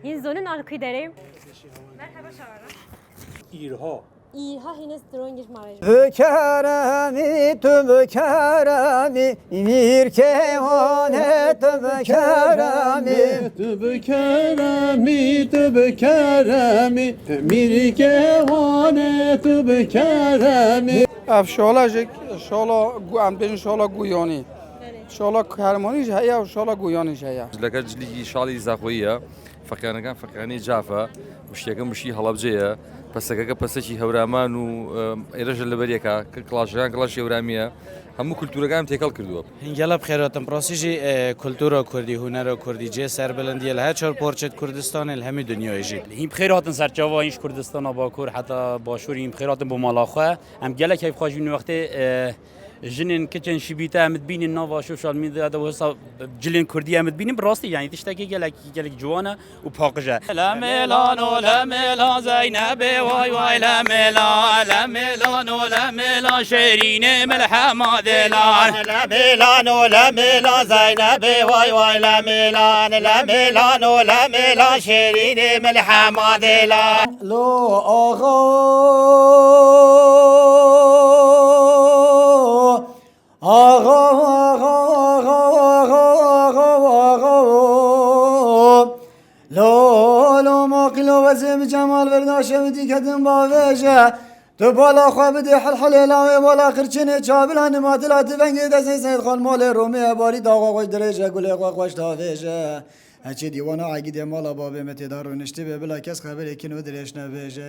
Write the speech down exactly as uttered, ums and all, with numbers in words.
Yîn zonin alkî derê. Merhaba şawara. Îrha. Îha hînes dirongîş marêj. Bi keremî tu bi keremî mîr kêwanê tu bi keremî. Tu bi keremî, tu bi keremî, mîr kêwanê tu bi keremî. Ev şola jî şola gu-, em dibêjin şola guyanî. Şola hermanî jî heye û şola guyanî jî heye. Cileke cilîkî şalî zaxoyî ye. Feqîyanekî feqîyanî caf e. Miştiyeke miştî Helebcê ye. Pesekeke pesekî Hewraman û, e, êrişê li ber yek e. Kilaşekan kilaşî Hewramî ye. Hemû kultûreka em têkel kiriye. Hîn gelek bi xêr hatin. Bi rastî jî, e, kultura kurdî, hunera kurdî cihê serbilindî ye li her çar parçeyê Kurdistanê, li hemî dinyayê jî. Hîn bi xêr hatin ser çava, hîn ji Kurdistana Bakur heta Başûr hîn bi xêr hatin bo mala xwe. Em gelek keyfxweş bûn wextê, e, jinên, kiçên şibîte em dibînin nava sosyal medya de, wisa cilên kurdî em dibînin, bi rastî, yanî, tiştekî gelek, gelek ciwan e û paqij e. Le mêlano, le mêla Zeynebê, way way, le mêla, le mêlano, le mêla Şêrînê, Milhema Dêlan. Le mêlano, le mêla Zeynebê, way way, le mêlan, le mêlano, le mêla Şêrînê, Milhema Dêlan. Lo axa. Axa, axa, axa, axa, axa, axa. Lo, lo, maqîlo wezê bi cemal verdaşe bi dîketin bavêje. Tu bala xwe bidê hilhilê lawê bala qirçinê çabilanê matila tu vengê destê Seyd Xan molê Romê barî dawa xwe dirêje gulê xwe xweş davêje. Heçê dîwana egîdê mala babê me têda rûniştibê bila kes xeberê kin û dirêj nebêje.